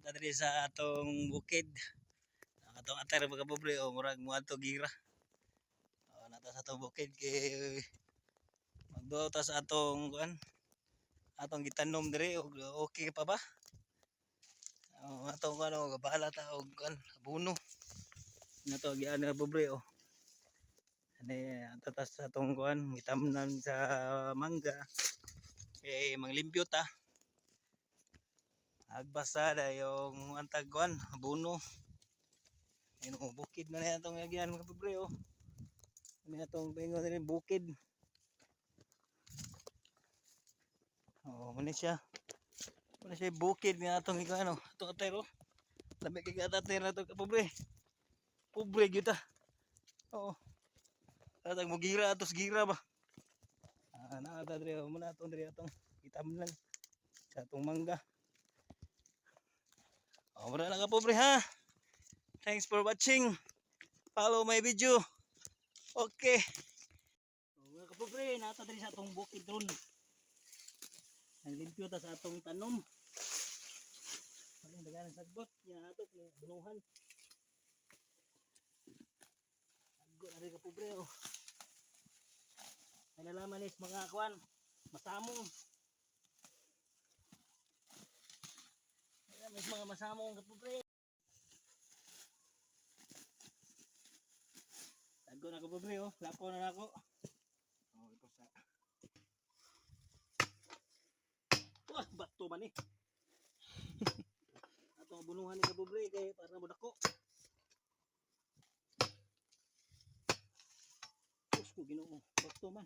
Naa ta diri sa atong bukid. Ang atong attire, mga kapobre, o murag moadto gira. Oh, naa ta sa atong bukid kay magduaw ta sa atong kuan, atong gitanom diri og okay pa ba? Oh, atong kuan, oh, bahala ta og kuan, abono. Nato gian, mga kapobre, oh. Ani ato ta sa atong kuan, gitamnan sa mangga. Kay manglimpyo ta. Agbasa yung antag kuan, abono. Ayun oh, bukid na na atong agian, mga kapobre, oh. Ano atong paingon diri, bukid. Oh, muna siya. Muna siya bukid nga atong ikaw ano, atong attire, oh. Lami kay attire na to, kapobre. Pobre gyud ta. Oo. Tatag mo gira atos gira ba. Ah, naa ta diri, oh, muna atong diri atong itamnan sa atong mangga. Oh, muna na, kapobre, ha. Thanks for watching. Follow my video. Okay. Oh, mga kapobre, naa ta diri sa atong bukid ron. Naglimpyo ta sa atong tanom. Ano daghan ang sagbot nya ato ni bunuhan. Aggo na rin, kapobre, oh. May nalaman is mga kuan, masamong. May nalaman is mga masamong, kapobre. Aggo na, kapobre, oh. Lapo na nako. Oh, ito sa. Wah, bato man eh. Ato bunuhan ni, kapobre, kay para mo dako. Diyos ko Ginoo, bato man.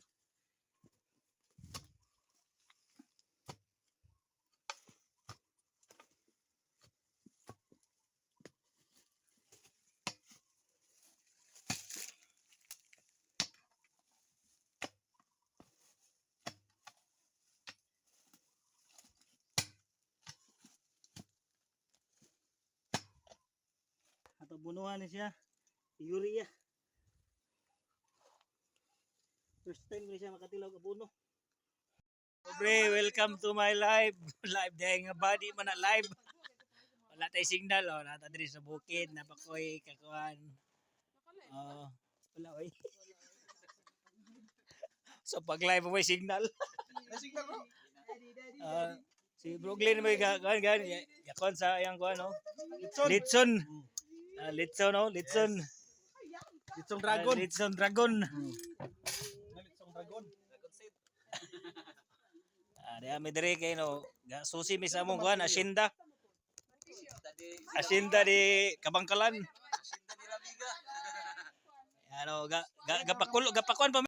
Ato bunuhan ni siya. Urea. First time ko ni siya makatilaw abono. Pobre, welcome to my live. Live dahil nga body man na live. Wala tay signal, oh. Naa ta diri sa bukid, napakoy kakuan. Oh, wala oy. So pag live mo may signal. May signal, bro. Ah, si Brooklyn may kuan gan yakon sa iyang kuan, oh. Litson. Litson. Ah, litson, oh, litson. Litsong dragon. Ah, litson dragon. Litsong dragon. Ah, diha mi diri kay no, susi mi sa among kuan, asyenda. Asyenda di Kabangkalan. Ano, ga ga gapakulo gapakuan pa.